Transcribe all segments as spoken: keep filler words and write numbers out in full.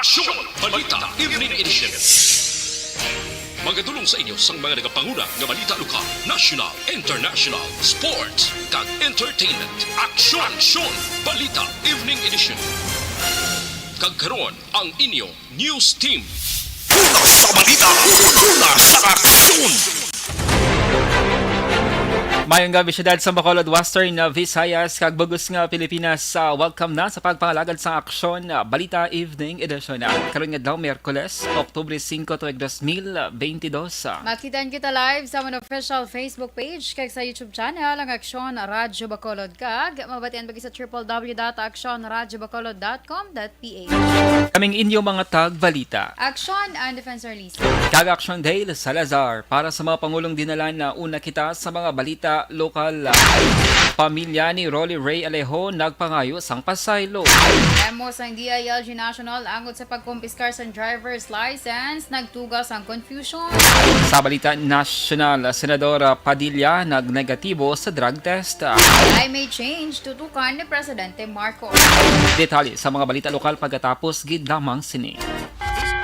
Aksyon Balita Evening Edition. Magadulong sa inyo sang mga nagapanguna nga balita lokal, national, international, sports, kag entertainment. Aksyon! Aksyon! Balita Evening Edition. Kag karon, ang inyo news team. Una sa balita, una sa aksyon. Mayong gabi, syudad sa Bacolod, Western, uh, Visayas, kag bug-os nga Pilipinas. Uh, welcome na sa pagpangalagad sa Aksyon, uh, Balita Evening Edition. Uh, karon nga adlaw, Miyerkules, Oktubre singko, tuig dos mil bentidós. Uh, Makitaan kita live sa amon official Facebook page kag sa YouTube channel, ang Aksyon Radyo Bacolod, kag mabatian pa sa triple W dot aksyon radyo bacolod dot com dot P H. Kaming inyo mga tagbalita. Aksyon and Defensor Lisa. Kag Aksyon Dale Salazar para sa mga pangulong dinala na una kita sa mga balita lokal. Pamilya ni Rolly Ray Alejo nagpangayo sang pasaylo. Memo sang D I L G National angot sa pagkumpiskar sang driver's license, nagtuga sang confusion. Sa balita nasyonal, Senadora Padilla nagnegatibo sa drug test. I may change, tutukan ni Presidente Marcos. Detalye sa mga balita lokal pagkatapos gid lamang sini.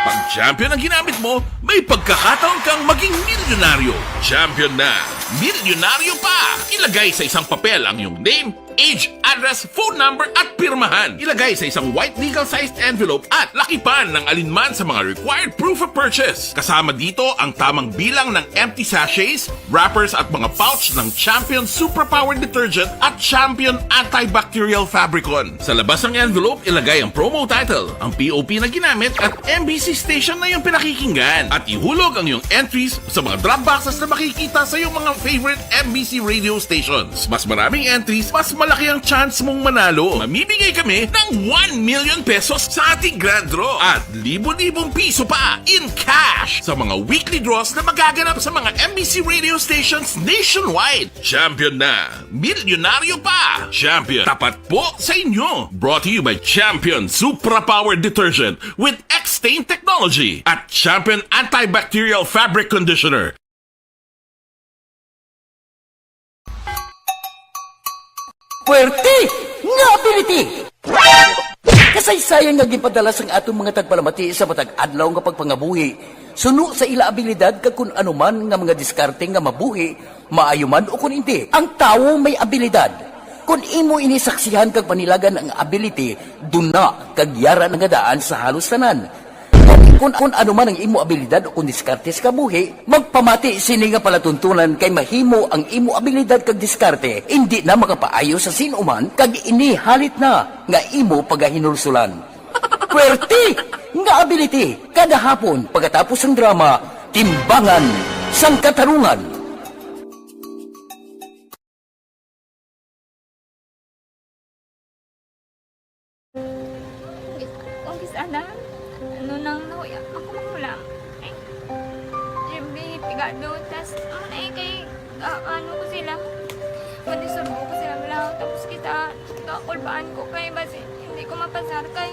Pag champion ang ginamit mo, may pagkakataon kang maging milyonaryo. Champion na, milyonaryo pa! Ilagay sa isang papel ang iyong name, age, address, phone number, at pirmahan. Ilagay sa isang white legal-sized envelope at lakipan ng alinman sa mga required proof of purchase. Kasama dito ang tamang bilang ng empty sachets, wrappers at mga pouch ng Champion Superpower Detergent at Champion Antibacterial Fabricon. Sa labas ng envelope, ilagay ang promo title, ang P O P na ginamit at M B C station na iyong pinakikinggan. At ihulog ang iyong entries sa mga drop boxes na makikita sa iyong mga favorite M B C radio stations. Mas maraming entries, mas malaki ang chance mong manalo. Mamimigay kami ng one million pesos sa ating grand draw at libo-libong piso pa in cash sa mga weekly draws na magaganap sa mga M B C radio stations nationwide. Champion na! Milyonaryo pa! Champion, tapat po sa inyo! Brought to you by Champion Supra Power Detergent with X-Stain Technology at Champion Antibacterial Fabric Conditioner. Puwerte nga ability! Kasaysayan nga ginpadala sang aton mga tagpalamati sa matag adlaw nga pagpangabuhi, suno sa ila abilidad kag kun ano man nga mga diskarte nga mabuhi, maayo man o kun indi, ang tawo may abilidad. Kun imo ini saksihan kag panilagan ang ability, duna kag yara na nga daan sa halos tanan. Kun, kun ano man ang imo abilidad o kun diskarte sa kabuhi, magpamati sini nga palatuntunan kay mahimo ang imo abilidad kag diskarte indi na makapaayo sa sin-o man kag ini halit na nga imo pagahinulsulan. Puwerte nga ability kada hapon pagkatapos sang drama, Timbangan sang Katarungan. Kung kis ana, ano nang nahuya ako magulang. Ay, Jimmy, pigado, tas, ano na eh, kay, ah, ano ko sila, manisurbo ko sila lang, tapos kita, kakulbaan ko kay, basi, hindi ko mapasar kay.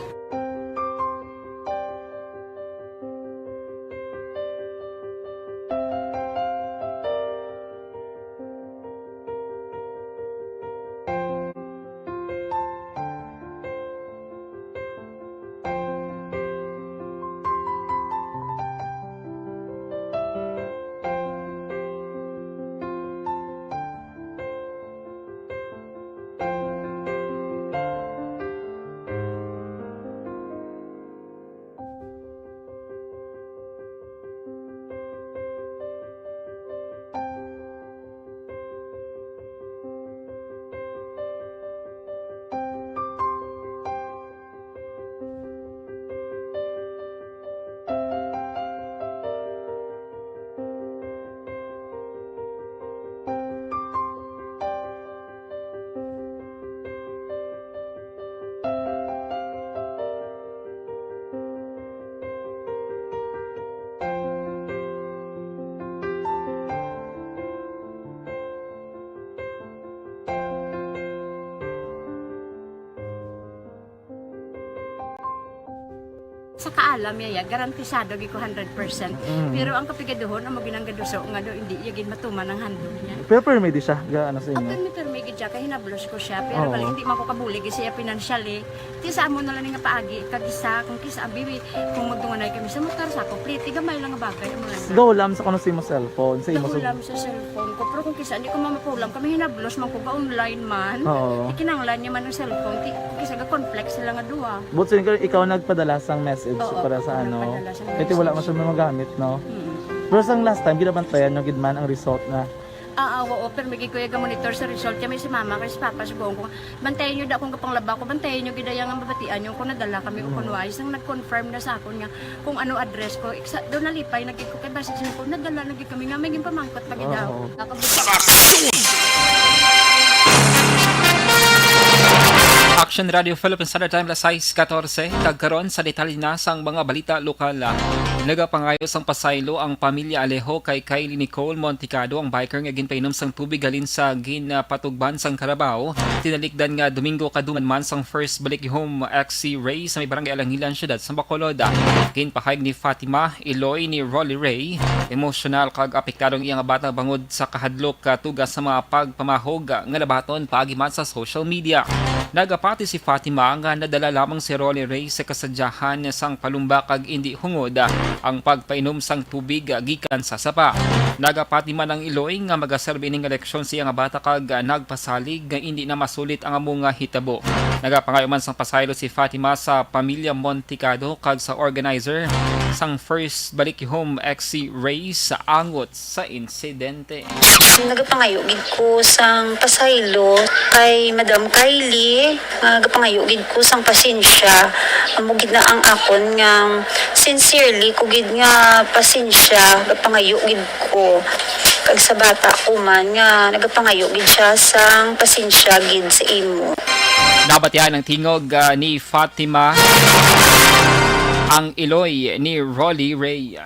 Sa kaalam niya, ya, garantisado gid ko hundred percent. Mm. Pero ang kapigaduhon, amo ginang gaduso nga do, hindi iya gid matuman ang handog niya. Pero permi di siya, ga ano sa Ang inyo? permi-permi gid siya, kay hinablos ko siya. Pero Oo. bali, hindi man ko kabulig siya financially. Ti sa amo na lang nga paagi, kag isa, kung kisa, abi, kung magtunganay kami sa motor, sa ako, pliti, gamay lang nga bagay, amo lang. Go lam sa kuno sa imo cellphone, sa imo Nahulam sa cellphone ko. Pero kung kisa, hindi ko mamapulam. Kami hinablos man ko, ga-online man. Oo. Ikinanglan niya man ang cellphone. Ti, kung kisa, ga-conflict sila nga duha. But sino ka ikaw nagpadala sang message Oo, para ako sa ano? nagpadala sang Kaya wala man message. Siya magamit, no? Mm. Pero sang last time, ginabantayan nyo gid man ang result na. Ah, ah, oo, pero may gid ko iya ga-monitor sa result. Kaya may si mama, kay si papa, subuhon ko, bantayan nyo da akong gapanglaba ko, bantayan nyo gid ang mabatian nyo kung nadala kami o Mm. kung wala. Isang nag-confirm na sa akon nga kung ano address ko. Iksa, doon nalipay na gid ko kay basi siya ko, nadala na gid kami nga may ginpamangkot pa gid daw. Oo. Nakabuta. Action Radio Philippines Standard Time, alas sais katorse. Kag karon sa detalye na sang mga balita lokal. Nagapangayo sang pasaylo ang pamilya Alejo kay Kylie Nicole Montecado, ang biker nga ginpainom sang tubig halin sa ginpatugban sang karabaw. Tinalikdan nga Domingo kaduman man sang first balik home X C race sa may barangay Alangilan, siyudad sa Bacolod. Ginpahayag ni Fatima Iloy ni Rolly Ray, emosyonal kag apektado ang iyang bata bangod sa kahadlok, ah, tuga sa mga pagpamahog, ah, nga nabaton paagi man sa social media. Nagapati si Fatima nga nadala lamang si Rolly Ray sa kasadyahan sang palumba kag indi hungod, ah, ang pagpainom sang tubig, ah, gikan sa sapa. Nagapati man ang Iloy nga magaserbi ini nga leksyon sa iyang bata kag, ah, nagpasalig nga indi na masulit ang amo nga hitabo. Nagapangayo man sang pasaylo si Fatima sa pamilya Montecado kag sa organizer sang first Balik Home X C race sa angot sa insidente. Nagapangayo gid ko sang pasaylo kay Madam Kylie, nagapangayo gid ko sang pasensya. Amo gid na ang akon nga sincerely ko gid nga pasensya, gapangayo gid ko. Kag sa bata ko man nga nagapangayo gid siya sang pasensya gid sa imo. Nabatian ang tingog, ah, ni Fatima, ang Iloy ni Rolly Ray.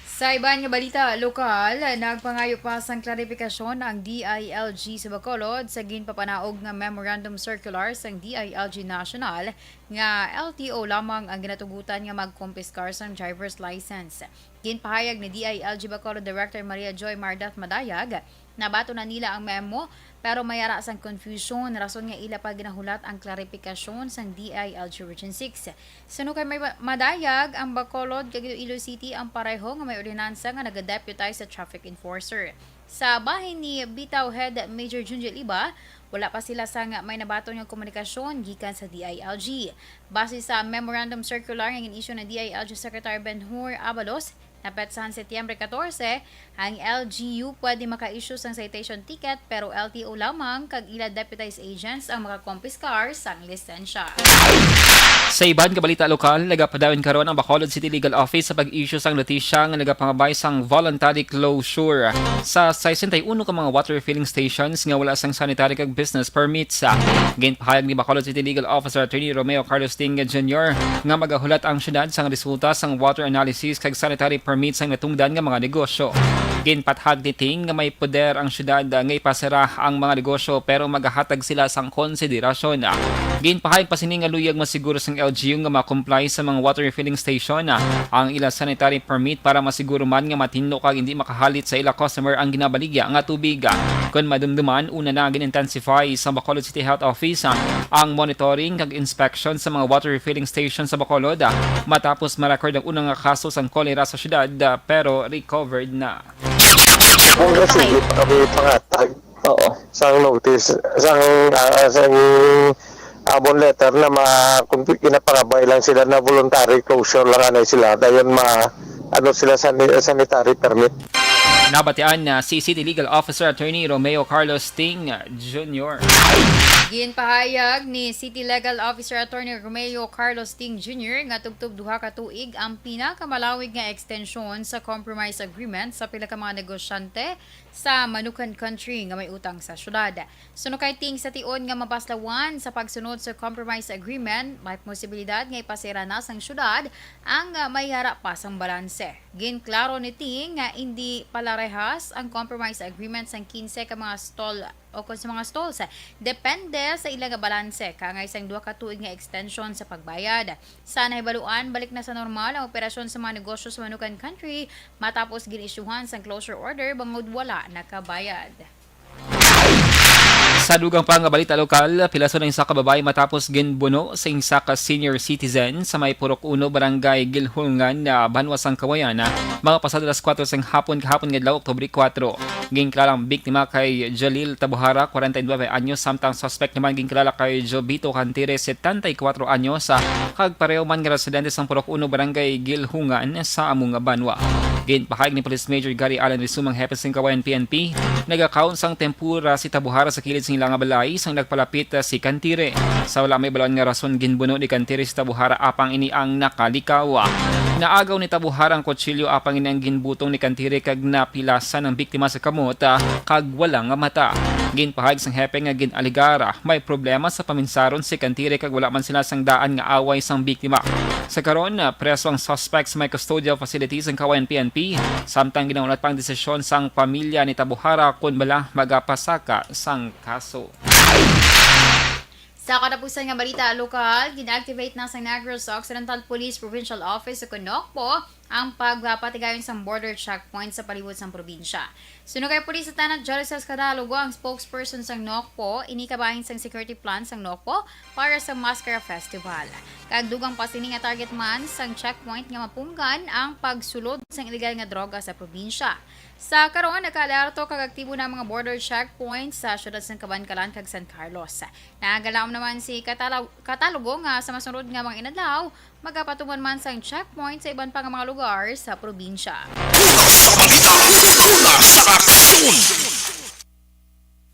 Sa iban nga balita lokal, nagpangayo pa sang klarifikasyon ang D I L G sa Bacolod sa ginpapanaog nga Memorandum Circular sang D I L G National nga L T O lamang ang ginatugutan nga magkumpiskar sang driver's license. Ginpahayag ni D I L G Bacolod Director Maria Joy Mardat Madayag, nabaton na nila ang memo, pero may ara sang confusion rason nga ila pa ginahulat ang klarifikasyon sang D I L G Region six. Suno kay may Madayag, ang Bacolod kag Iloilo City ang pareho nga may ordinansa nga nagadeputy sa traffic enforcer. Sa bahin ni Bitaw Head Major Junjil Iba, wala pa sila sang may nabaton nga komunikasyon gikan sa D I L G. Base sa Memorandum Circular nga gin-issue ni D I L G Secretary Ben-Hur Abalos, napetsahan Setyembre katorse, ang L G U pwede maka-issue sang citation ticket, pero L T O lamang kag ila deputized agents ang makakompiskar sang lisensya. Sa iban nga balita lokal, nagapadayon karon ang Bacolod City Legal Office sa pag-issue sang notisya nga nagapangabay sang voluntary closure sa sesenta y uno ka mga water refilling stations nga wala sang sanitary kag business permits. Ginpahayag ni Bacolod City Legal Officer Attorney Romeo Carlos Ting Junior nga magahulat ang syudad sang resulta sang water analysis kag sanitary permit sang natungdan nga mga negosyo. Ginpahayag ni Ting nga may poder ang syudad nga ipasara ang mga negosyo, pero magahatag sila sang konsiderasyon. Ginpahayag pa sini nga luyag masiguro sang L G U nga ma-comply sa mga water refilling station ang ila sanitary permit para masiguro man nga matinlo kag hindi makahalit sa ila customer ang ginabaligya nga tubig. Kon madumduman, una na gin-intensify sa Bacolod City Health Office ang monitoring kag inspection sa mga water refilling station sa Bacolod, matapos ma-record ang una nga kaso sang kolera sa syudad, pero recovered na. Kung resibo pa kami pangatag, oo, sang notice, sang, ah, sang amon letter na ma-, kung pi-, ginapangabay lang sila na voluntary closure lang anay sila, dayon ma-, ano sila, sani-, sanitary permit. Nabatian na si City Legal Officer Attorney Romeo Carlos Ting Junior. Ginpahayag ni City Legal Officer Attorney Romeo Carlos Ting Junior nga tubtob duha ka tuig ang pinakamalawig nga extension sa compromise agreement sa pila ka mga negosyante sa Manukan Country nga may utang sa syudad. Suno kay Ting, sa tion nga mapaslawan sa pagsunod sa compromise agreement, may posibilidad nga ipasira na sang syudad ang, ah, may ara pa sang balanse. Ginklaro ni Ting nga indi palarehas ang compromise agreement sang kinse ka mga stall o kon sa mga stalls. Depende sa ila nga balanse, kaangay sang duha ka tuig nga extension sa pagbayad. Sa nahibaluan, balik na sa normal ang operasyon sa mga negosyo sa Manukan Country matapos gin-isyuhan sang closure order bangod wala nakabayad. Sa dugang pa nga balita lokal, pilason ang isa ka babayi matapos ginbuno sa isa ka senior citizen sa may Purok Uno, Barangay Gilhungan, ah, Banwa sang Kawayan, ah, mga pasado alas kuwatro sang hapon kahapon nga adlaw, Oktubre kuwatro. Ginkilala ang biktima kay Jalil Tabuhara, kwarenta y nuebe anyos, samtang suspect naman ginkilala kay Jovito Cantire, setenta y kuwatro anyos, ah, kag pareho man nga residente sang Purok Uno, Barangay Gilhungan sa amo nga banwa. Ginpahayag ni Police Major Gary Allen Rizuma, hepe sang Kawayan P N P, nagakaon sang tempura si Tabuhara sa kilid sang ila nga balay sang nagpalapit, ah, si Cantire. Sa wala may baluan nga rason, ginbuno ni Cantire si Tabuhara apang ini ang nakalikaw. Naagaw ni Tabuhara ang kutsilyo apang ini ang ginbutong ni Cantire kag napilasan ang biktima sa kamot, ah, kag wala nga mata. Ginpahayag sang hepe nga gin-alegar may problema sa paminsaron si Cantire kag wala man sila sang daan nga away sang biktima. Sa karon, ah, preso ang suspect sa may custodial facility sang Kawayan P N P, samtang ginaulat pa ang desisyon sang pamilya ni Tabuhara kon bala magapasaka sang kaso. Sa katapusan nga balita lokal, gin-activate na sa Negros Occidental Police Provincial Office o kon NOCPO ang pagpatigayon sang border checkpoint sa palibot sang probinsya. Suno kay Police Lieutenant Jolly Sescadalogo, ang spokesperson sang NOCPO, ini kabahin sang security plan sang NOCPO para sa Mascara Festival. Kag dugang pa sini nga target man sang checkpoint nga mapunggan ang pagsulod sang iligal nga droga sa probinsya. Sa karon, nakaalerto kag aktibo na ang mga border checkpoints sa siyudad sang Kabankalan kag San Carlos. Nagalaom naman si Katala-, Katalogo nga sa masunod nga mga inadlaw, magapatuman man sang checkpoint sa iban pa nga mga lugar sa probinsya. Una sa balita, una sa aksyon.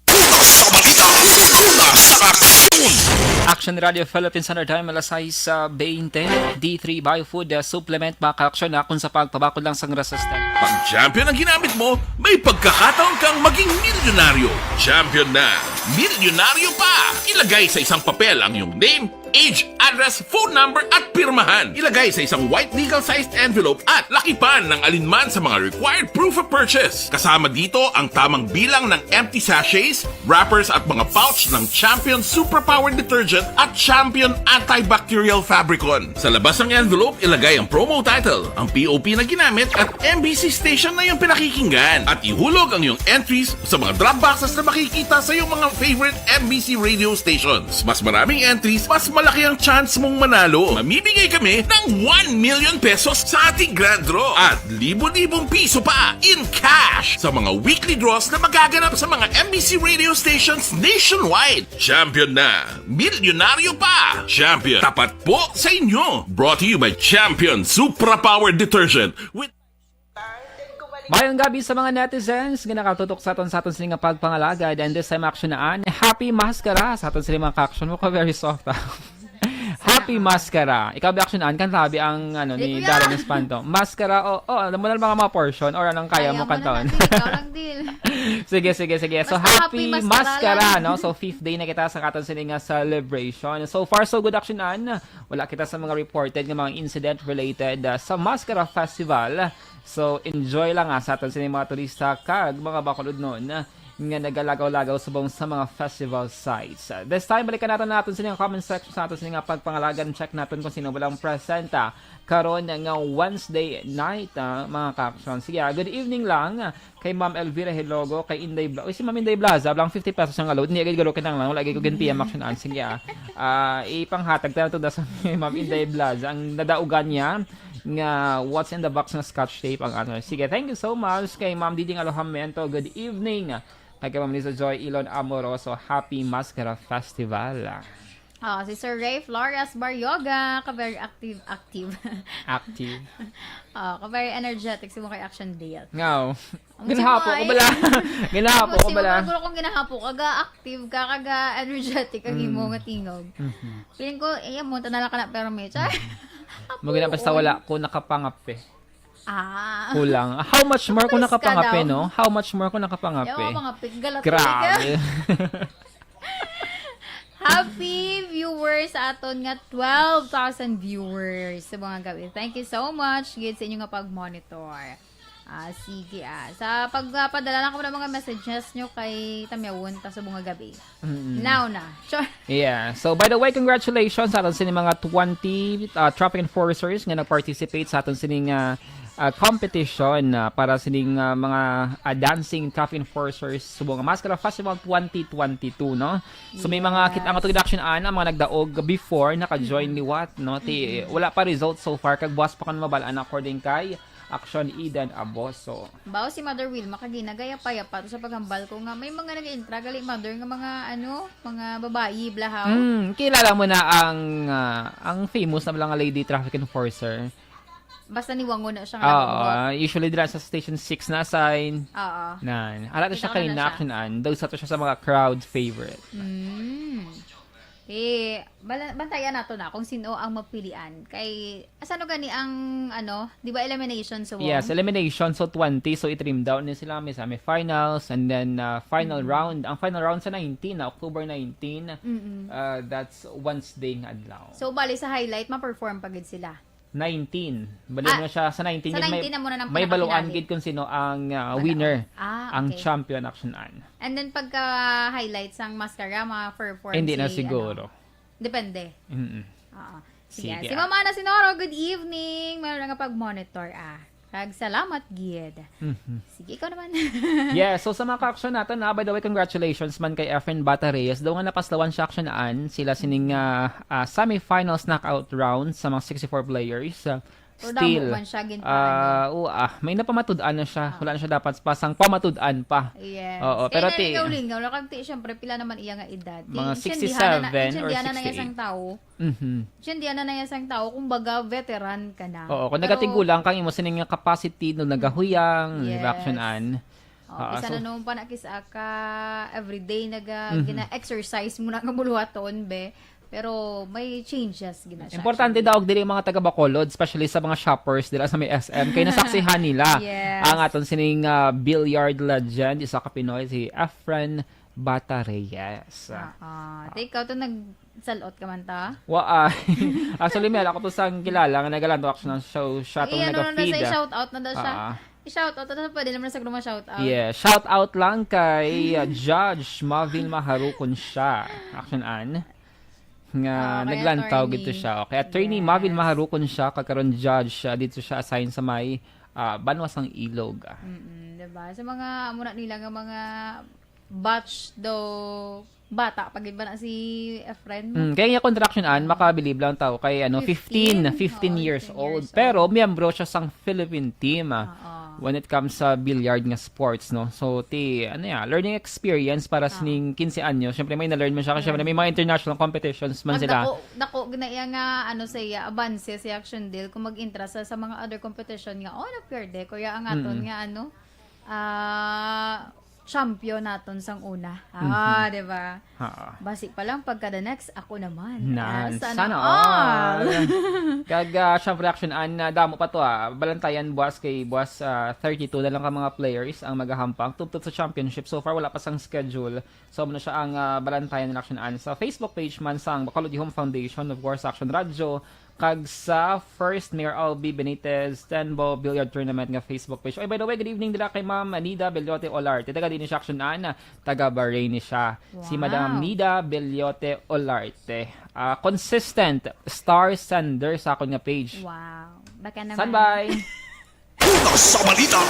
Una sa balita, una sa aksyon. Action Radio Philippines Standard Time, alas sais, ah, baynte. D three Biofood, ah, Supplement, mga ka-aksyon, ah, kung sa pagpabakod lang sang resistance. Pag Champion ang ginamit mo, may pagkakataon kang maging milyonaryo. Champion na, milyonaryo pa! Ilagay sa isang papel ang iyong name, age, address, phone number, at pirmahan. Ilagay sa isang white legal-sized envelope at lakipan ng alinman sa mga required proof of purchase. Kasama dito ang tamang bilang ng empty sachets, wrappers, at mga pouch ng Champion Superpower Detergent at Champion Antibacterial Fabricon. Sa labas ng envelope, ilagay ang promo title, ang P O P na ginamit, at M B C station na iyong pinakikinggan. At ihulog ang iyong entries sa mga drop boxes na makikita sa iyong mga favorite M B C radio stations. Mas maraming entries, mas malaki ang chance mong manalo. Mamimigay kami ng one million pesos sa ating grand draw at libo-libong piso pa in cash sa mga weekly draws na magaganap sa mga M B C radio stations nationwide. Champion na! Milyonaryo pa! Champion, tapat po sa inyo! Brought to you by Champion Supra Power Detergent with Mayong gabi sa mga netizens nga nakatutok sa aton, sa aton sini nga pagpangalagad. And this time, action na an happy maskara sa aton sini mga ka-action mo ka, very soft, ah. Happy maskara. Ikaw, bi, action an, kanta bi ang, ano, ni Darren Espanto. Maskara, oh, oh, alam mo na lang mga, mga portion or anong kaya mo kantaon. Sige, sige, sige. So, happy maskara, no? So, fifth day na kita sa aton sini nga celebration. So far, so good, action an. Wala kita sa mga reported nga mga incident related, ah, sa Maskara Festival. So, enjoy lang, ah, sa aton sini mga turista kag mga bakulodnon nga nagalagaw-lagaw subong sa mga festival sites. Ah, this time, balikan naton na aton sini nga comment section sa aton sini nga pagpangalagan. Check naton kung sino ba lang presenta karon nga Wednesday night, ah, mga ka-action. Sige, ah, good evening lang, ah, kay Ma'am Elvira Hilogo, kay Inday Bla-, uy, si Ma'am Inday Blaza, lang fifty pesos ang load. Hindi agad garo kinanglan, wala agad ko gin-P M action an. Sige, ah. Ah, ipanghatag tayo to da sa Ma'am Inday Blaza. Ang nadaugan niya nga what's in the box nga scotch tape ang ano. Sige, thank you so much kay Ma'am Diding Alojamiento. Good evening. Kay Ma'am Lisa Joy Ilon Amoroso, happy Maskara Festival. Oh, si Sir Ray Flores Baryoga, ka very active, active. Active. Oh, ka very energetic, si mo kay Action Dale. Ngaw. Ang Ginahapo ko bala. Ginahapo ko bala. Siguro kung ginahapo ka, ga-active ka, kaga energetic ang imo nga tingog. Mhm. Feeling ko, iya mo, tanala ka na, pero may char. Mo gina-, basta wala ko nakapangape. Ah. Kulang. How much more kung nakapangape, no? How much more kung nakapangape? Yawa, mga piggal at Grabe. Happy viewers sa aton nga twelve thousand viewers sa mga gabi. Thank you so much gid sa inyo nga pag-monitor. Ah, sige, ah. Sa pagpadala na ko ng mga messages nyo kay Tamyawon, ta subong nga gabi. Mm-mm. Now na. Char. Yeah. So, by the way, congratulations sa aton sini mga twenty, ah, traffic enforcers nga nag-participate sa aton sining, ah, ah, competition, ah, para sining, ah, mga, ah, dancing traffic enforcers subong nga Maskara Festival twenty twenty-two, no? So, may mga Yes. kit-, ang atong Action An, ang mga nagdaog before, naka-join Mm. liwat, no? Ti, Mm. wala pa result so far, kag buwas pa kon mabalaan according kay Action Eden Aboso. Bao si Mother Wilma, kag ginagayapa-yapa to sa paghambal ko nga may mga nag-intra, gali, Mother, nga mga, ano, mga babayi, blahaw. Mm, kilala mo na ang, ah, ang famous na lang nga lady traffic enforcer. Basta niwangon na siya nga Oo, nakuha. ah, usually dira sa Station six na sign. Oo. Nan. Ala to siya Kita ko kay na na siya. Action An. Daw sa to siya sa mga crowd favorite. Mm. Eh, bala-, bantayan nato na kung sino ang mapilian. Kay, asano gani ang, ano, di ba elimination sa Yes, Wong? elimination. So, twenty. So, i-trim down ni sila. May semifinals and then, uh, final Mm. round. Ang final round sa nineteen, na October nineteen. Mm-mm. Uh, that's Wednesday nga adlaw. So, bali sa highlight, ma-perform pa gid sila? Nineteen. Bali Ah, mo na siya sa nineteen, sa yun, may, nineteen na muna nang may baluan pinakilala. gid kung sino ang, ah, Wala. winner, Ah, ang okay. champion, Action An. And then pagka highlights ang Maskara, ma-perform Hindi na si, siguro. ano, depende. Mm-mm. Oo. Sige. Sige. Si Mama na Sinoro, good evening. Meron na nga pag-monitor, ah. Kag salamat, gid. Mhm. Sige, ikaw naman. Yeah, so sa mga ka-action natin, ah, by the way, congratulations man kay Efren Bata Reyes. Daw nga napaslawan siya, Action An, sila sining, ah, ah, semifinals knockout round sa mga sixty-four players. Ah, Pero still, damo man siya, gin-, ah, paano? oo, ah, may napamatud-an na siya. Ah. Wala na siya dapat pasang pamatud-an pa. Yes. Oo, Kaya pero ti- nalingaw-lingaw lang, kag ti, syempre, pila naman iya nga edad? Ti, Mga intindihan na na, sixty-seven or intindihan na na iya sixty-eight. sang tawo. Mhm. Siya, di na naya sang tao, kumbaga, veteran ka na. Oo, kung Pero nagatigulang kang imo sining nga capacity no nagahuyang, Yes. reaction an. Oo, Ah, isa so na naman pa na kis-, ah, ka everyday naga-, Mhm. gina-exercise mo na nga buluhaton, be. Pero may changes gina siya, Importante actually. daw dili mga taga Bacolod, especially sa mga shoppers dira sa may S M, kay nasaksihan nila Yes. ang aton sining, ah, billiard legend, isa ka Pinoy, si Efren Bata Reyes. Ah, ah. Di ikaw to nagsalot ka man ta? Wa, ah. Actually, may ako to sang kilala nga nagalanto ako ng show, siya tong Iya, no, no, no, nag-feed, sa ah. i-shout out na daw siya. Ah. I-shout out na daw, pwede naman sa group shout out. Yeah, shout out lang kay, ah, Judge Mavil Maharukon siya. Action an. Nga Ah, kay naglantaw attorney. gid to siya. Okay, attorney Yes. Mavil Maharukon siya, kag karon judge siya, dito siya assign sa may, ah, Banwa sang Ilog. Mm, diba? Sa mga, amo na nila nga mga batch daw, bata pa gid ba na si Efren? Mm, kaya nga contraction an, makabilib lang tao kay, ano, fifteen, Fifteen. fifteen Oo, years fifteen old. years Pero old. miyembro siya sang Philippine team, ah, Oo. when it comes sa billiard nga sports, no? So, ti, ano ya, learning experience para Ah. sining quince anyos. Siyempre, may na-learn man siya kasi Yes. siyempre may mga international competitions man Pag sila. dako, dako na iya nga, ano, sa iya, abanse, sa iya action deal, kung mag-intra sa, sa mga other competition nga, oh, na-perde, kuya, ang aton Mm. nga, ano, ah, champion naton sang una. Ah, Mhm. di ba? Ha. Basi pa lang, pagka the next, ako naman. Nan, Ah, sana sana all. all. Kag, ah, syempre, action, an, ah, damo pa to, ah. Balantayan, buwas kay, buwas, ah, thirty-two na lang ka mga players ang magahampang tubtob sa championship. So far, wala pa sang schedule. So, muna siya ang, ah, balantayan nila, action, an, sa Facebook page man sang Bacolod Home Foundation, of course, Action Radio, kag sa First Mayor Albi Benitez Tenbo Billiard Tournament nga Facebook page. Oy, by the way, good evening dira kay Ma'am Nida Bellote Olarte. Taga din siya, action, an, taga Bahrain ni siya. Si Wow. Madam Nida Bellote Olarte. Ah, consistent star sender sa akon nga page. Wow. Baka naman. Standby. Una sa balita.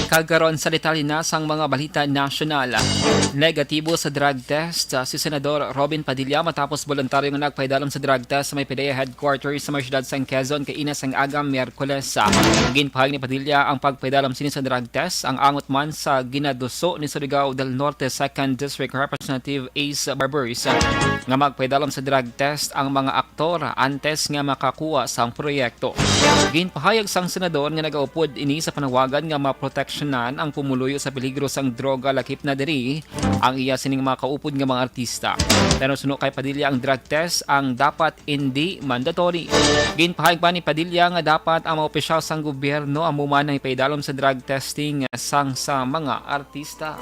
Kag karon sa detalye na sang mga balita nasyonal. Negatibo sa drug test, ah, si Senador Robin Padilla matapos boluntaryo nga nagpaidalom sa drug test sa may PDEA headquarters sa may siyudad sang Quezon kaina sang aga Miyerkules. Ah, ginpahayag ni Padilla ang pagpaidalom sini sa drug test ang angot man sa ginaduso ni Surigao del Norte Second District Representative Ace Barberis, ah, nga magpaidalom sa drug test ang mga aktor antes nga makakuha sang proyekto. Ginpahayag sang senador nga nagaupod ini sa panawagan nga maproteksyonan ang pumuluyo sa peligro sang droga lakip na diri ang iya sining mga kaupod nga mga artista. Pero suno kay Padilla, ang drug test ang dapat indi mandatory. Ginpahayag pa ni Padilla nga dapat ang mga opisyal sang gobyerno amo man ang ipaidalom sa drug testing sang sa mga artista.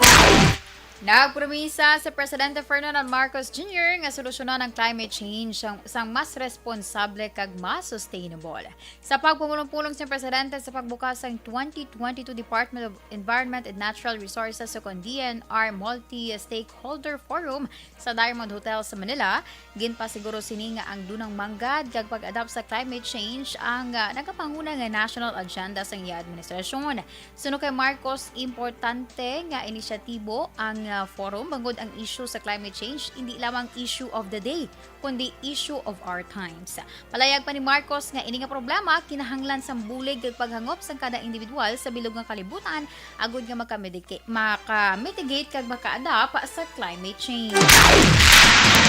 Nagpromisa si Presidente Ferdinand Marcos Junior nga solusyonan ang climate change sang, sang mas responsable kag mas sustainable. Sa pagpumulong-pulong sa Presidente sa pagbukas sang twenty twenty-two Department of Environment and Natural Resources, ukon D N R Multi-Stakeholder Forum sa Diamond Hotel sa Manila, ginpasiguro sini nga ang dunang manggad kag pag-adapt sa climate change ang, ah, nagapanguna nga national agenda sang iya administrasyon. Suno kay Marcos, importante nga inisyatibo ang, ah, forum bangod ang issue sa climate change indi lamang issue of the day, kundi issue of our times. Palayag pa ni Marcos nga ini nga problema kinahanglan sang bulig kag paghangop sang kada individual sa bilog nga kalibutan agod nga makamediki-, makamitigate kag maka-adapt sa climate change.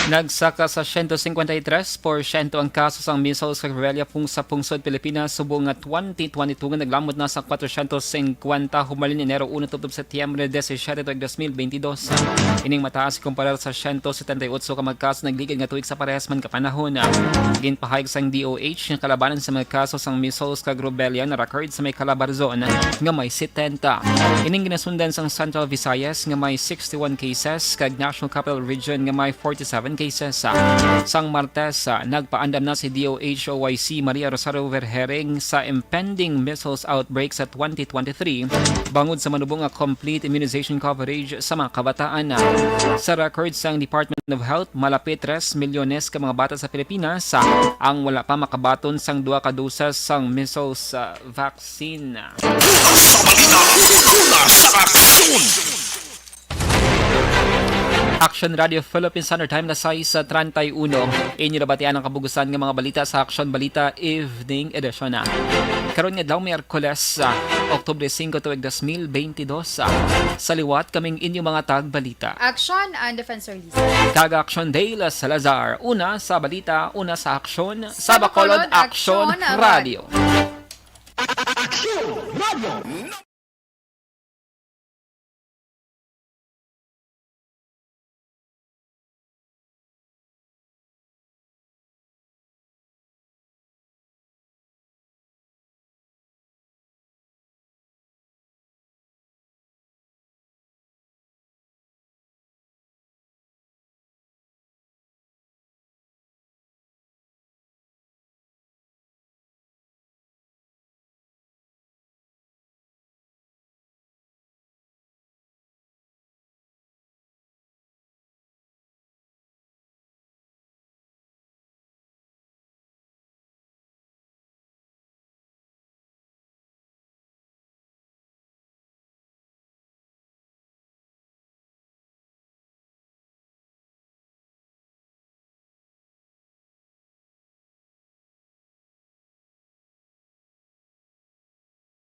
Nagsaka sa siyento singkwenta y tres porsyento ang kaso sang measles kag rubella pung-, sa pungsod Pilipinas, subong nga twenty twenty-two nga naglamot na sa kwatrosyentos singkwenta humalin Enero uno tubtob Setyembre disisiete tuig dos mil benti dos. Ining mataas kumparar sa siyento setenta y otso ka mga kaso nagligad nga tuig sa parehas man ka panahon. Ginpahayag sang D O H nga kalabanan sa mga kaso sang measles kag rubella na record sa may Calabarzon nga may setenta. Ining ginasundan sang Central Visayas nga may sixty-one cases kag National Capital Region nga may forty-seven cases. Sang Martes, ah, nagpaandam na si D O H O Y C Maria Rosario Vergering sa impending measles outbreak sa twenty twenty-three bangod sa manubong nga complete immunization coverage sa mga kabataan. Sa record sang Department of Health, malapit tres milyones ka mga bata sa Pilipinas, ah, ang wala pa makabaton sang duha ka dosas sang measles, ah, vaccine. Sa balita, una sa aksyon. Action Radio Philippines Standard Time, alas sais treinta y uno. Inyo nabatian ang kabugusan nga mga balita sa Action Balita Evening Edition na. Karon nga adlaw, Miyerkules, ah, Oktubre singko, tuig dos mil benti dos, ah, sa liwat kaming inyo mga tagbalita. Action and Defense Services. Kag Action Dale Salazar. Una sa balita, una sa aksyon, sa Bacolod Action Radio. Action Radio.